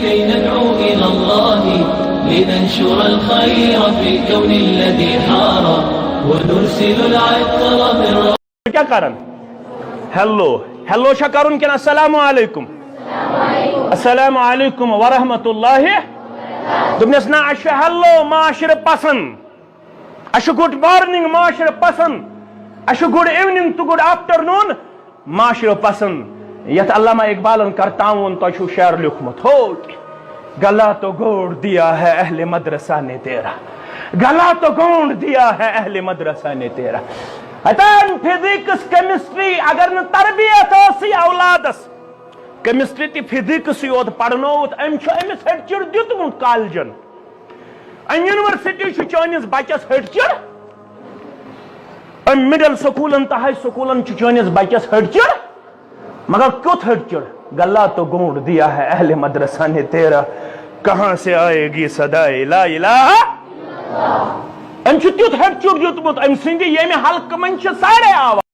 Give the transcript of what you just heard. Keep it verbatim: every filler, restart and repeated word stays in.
كي ندعو إلى الله، لننشر الخير في الكون الذي حار، ونرسل العطر بالروح. کیٛاہ کران؟ ہیلو، ہیلو چھا کرُن کِنہٕ السلام علیکم؟ السلام علیکم ورحمۃ اللہ۔ دوٚپنَس، نہ، اَسہِ چھُ ہیلو معاشرٕ پسنٛد، اَسہِ چھُ گُڈ مارننگ معاشرٕ پسنٛد، اَسہِ چھُ گُڈ ایوننگ تہٕ گُڈ آفٹرنون معاشرٕ پسنٛد۔ یَتھ علامہ اقبالن کر تعاون، تۄہہِ چھُو شعر لیوٚکھمُت، ہو، گلا تو گونڈ دیا ہے اہل مدرسہ نے تیرا، گلا تو گونڈ دیا ہے اہل مدرسہ نے تیرا۔ ہتان فزکس کیمسٹری اگر نہٕ تربیت ٲسٕے اولادس، کیمسٹری تہٕ فزکسٕے یوت پرنووُتھ، أمۍ چھُ أمِس ہیٚٹچُر دیُتمُت کالجن۔ أمۍ یونیورسٹی چھُ چٲنِس بچس ہیٚٹچُر، أمۍ مڈل سکولن تہٕ ہاے سکولن چھُ چٲنِس بچس ہیٚٹچُر۔ مگر کیُتھ ہیٚٹچُر؟ گلا تو گونڈ دیا ہے اہل مدرسہ نے تیرا، کہاں سے آئے گی صدائے لا الہ۔ أمۍ چھُ تیُتھ ہیٚٹچُر دیُتمُت، أمۍ سٕنٛدِ ییٚمہِ حلقہٕ منٛز چھِ سارے آواز۔